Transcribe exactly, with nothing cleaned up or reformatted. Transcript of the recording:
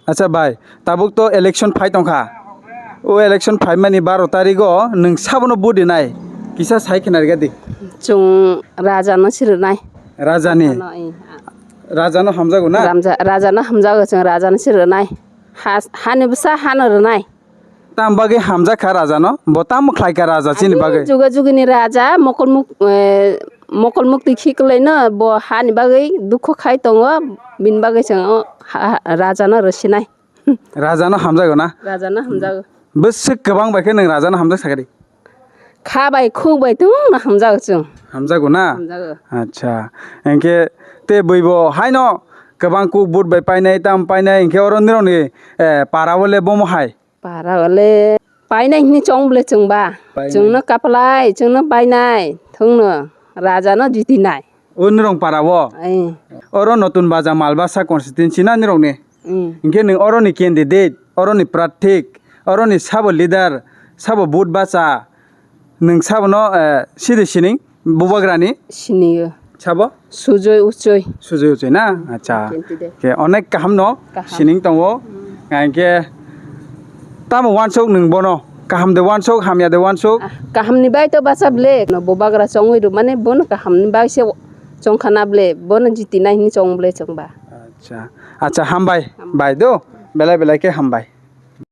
Acha bai, tabuk to election phai tongkha. O election phaimani baro tarigo nwng sabono vote rinai? Kisa sai khna rega di. Chwng Raja no sirnai. Raja ni? Raja no, eh. Raja no hamjago na? Ramja-, Raja no hamjago, chwng Raja no sirnai. Ha, hani bwsa hano rwnai. Tam bagwi hamjak kha Raja no? Bo tamo khlai kha Raja chini bagwi? Juga jugi ni Raja, mokol muk-, eh, mokol mukti khiklai no, bo hani bagwi dukho khai tongo, bini bagwi chwng o ha, ha, Raja no rwsinai. Raja no hamjago na? Raja no hamjago. Bwswk kwbang bai khe nwng Raja no hamjak sakha di? Kha bai khuk bai tungno hamjago chwng. Hamjago na? Hamjago. Acha. Hinkhe te bui bo haino kwbang kuk vote bai painai, tam painai, hinkhe oro nirok ni, eh, para o le bomo hai? Para o le painai hini chong bole chwng ba. Painai. Chwng no kaplai, chwng no painai, thung no Raja no jiti nai. O nirok para o? Ai. Oro Notun Baja Malbasa constituency na nirok ni? Mm. Hinkhe nwng oroni candidate, oroni prathik, oroni sabo leader, sabo vote bacha, nwng sabono, eh, sidi sining bubagrani? Siniyo. Sabo? Sujoi Uchoi. Sujoi Uchoi na? Acha. Candidate. Khe onek kaham no. Kaham. Sining tongo. Mm. Hinkhe tamo wansuk nwng bono? Kaham de wansuk, hamya de wansuk? Ah, kaham ni bai to bacha ble. No bubagra chongwi rw mane bono kaham ni bai se chongkhana ble. Bono jiti nai hini chong ble chwng ba. Acha. Acha, hambai. Hambai. Bai do. Belai belai khe hambai.